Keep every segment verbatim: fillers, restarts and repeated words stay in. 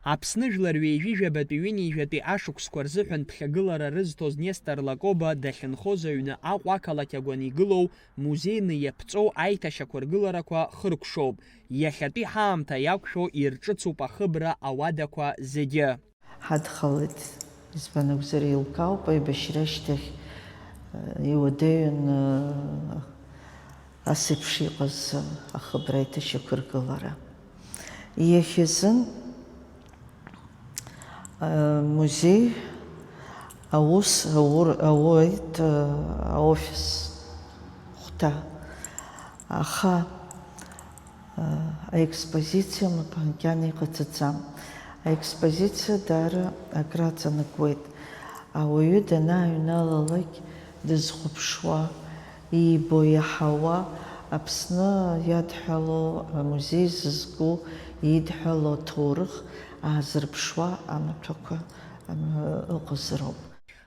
Аԥсны жәлар ҩажәи жәабатәи ҩынҩажәатәи ашықәсқәа рзыҳәан ԥхьагылара рызҭоз Нестор Лакоба дахьынхоз аҩны Аҟәа ақалақь агәаны игылоу музеины иаԥҵоу аиҭашьақәыргыларақәа хыркәшоуп. Иахьатәи ҳаамҭа иақәшәо ирҿыцуп ахыбра ауадақәа зегьы. Ҳадхалеит, избан акәзар, еилкаауп, аибашьра ашьҭахь, э, иуадаҩын, э, ас еиԥш иҟаз, э, ахыбра аиҭашьақәыргылара. Иахьазын, э, музеи аус аур-, ауеит, э, аофис хәҭа. Аха, э, аекспозициа макьана иҟаҵаӡам. Аекспозициа даара акраҵанакуеит. Ауаҩы данааҩналалак дызхәаԥшуа, иибо, иаҳауа, Аԥсны иадҳәало, амузеи зызку идҳәало аҭоурых аазырԥшуа амаҭәақәа, ам, ыҟазароуп.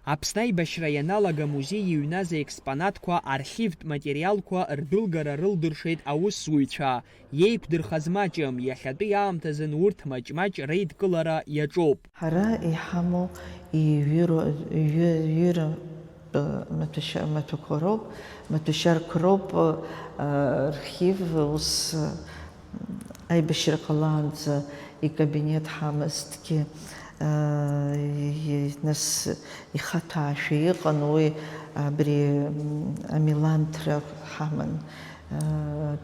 Аԥсны аибашьра ианалага амузеи иҩназ аекспонатқәа, архивтә материалқәа рдәылгара рылдыршеит аусзуҩцәа. Иеиқәдырхаз маҷым, иахьатәи аамҭазын урҭ маҷ-маҷ реидкылара иаҿоуп. Ҳара иҳамоу иҩыро-, иҩы-, иҩыра, э, маҭәашьа-, маҭәақәа роуп, маҭәашьарқәа роуп, э, архив ус, э, аибашьра ҟалаанӡа икабинет ҳамазҭгьы, э, и-, нас ихаҭәаашәа иҟан уи, абри, м, амиланҭра ҳаман.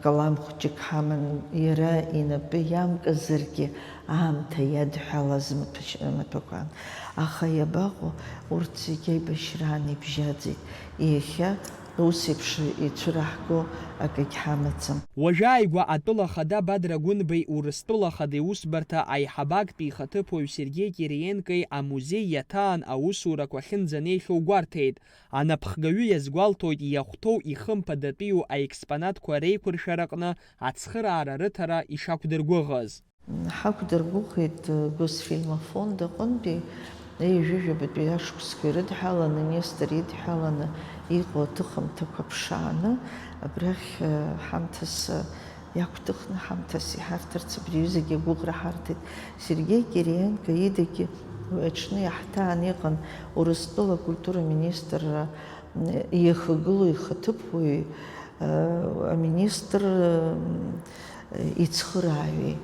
Калам хәҷык ҳаман, иара инапы иамкызаргьы, аамҭа иадҳәалаз маҭәашь-, маҭәақәан. Аха иабаҟоу, урҭ зегьы аибашьраан ибжьаӡит. Иахьа ус еиԥш ицәыраҳго акагь ҳамаӡам. Уажәааигәа атәыла ахада Бадра Гәынбеи Урыстәыла ахада иусбарҭа аиҳабы актәи ихаҭыԥуаҩ Сергеи Кириенкои амузеи иаҭаан аусурақәа ахьынӡанеихьоу гәарҭеит. Анапхгаҩы иазгәалҭоит, иахәҭоу ихымԥадатәиу аекспонатқәа реиқәыршәараҟны ацхыраара рыҭара ишақәдыргәыӷыз. Ҳақәдыргәыӷит Госфильм афонд аҟынтәи, ҩажәижәабатәи ашықәсқәа ирыдҳәаланы, Нестор идҳәаланы иҟоу аҭыхымҭақәа ԥшааны, абрахь ҳамҭас иақәҭыхны ҳамҭас иҳарҭарц абри аҩызагьы агәыӷра ҳарҭеит. Сергеи Кириенко идагьы уи аҽны иаҳҭаан иҟан Урыстәыла акультура министрра иахагылоу ихаҭыԥуаҩ, э, аминистр, э, ицхырааҩи.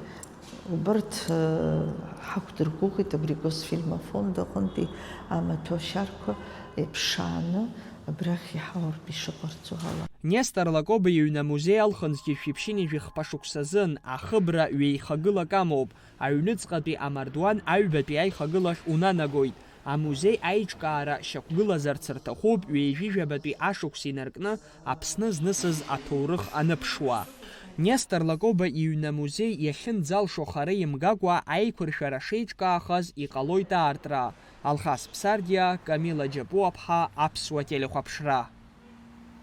Убарҭ, э, ҳақәдыргәыӷит абри Госфильм афонд аҟынтәи амаҭәашьарқәа еиԥшааны. Абрахь иҳауартә ишыҟарҵо ала. Нестор Лакоба иҩны амузеи алхынҵгьы шәиԥшьынҩажәи хԥа шықәсазын, ахыбра ҩеихагылак амоуп. Аҩныҵҟатәи амардуан аҩбатәи аихагылахь унанагоит. Амузеи аиҿкаара шьақәгылазарц рҭахуп ҩажәижәабатәи ашықәс инаркны Аԥсны знысыз аҭоурых аныԥшуа. Нестор Лакоба иҩны амузеи иахьынӡалшо хара имгакәа аиқәыршәара шеиҿкаахаз иҟалоит аартра. Алхас Ԥсардиа, Камила Џьапуаԥҳа, Аԥсуа телехәаԥшра.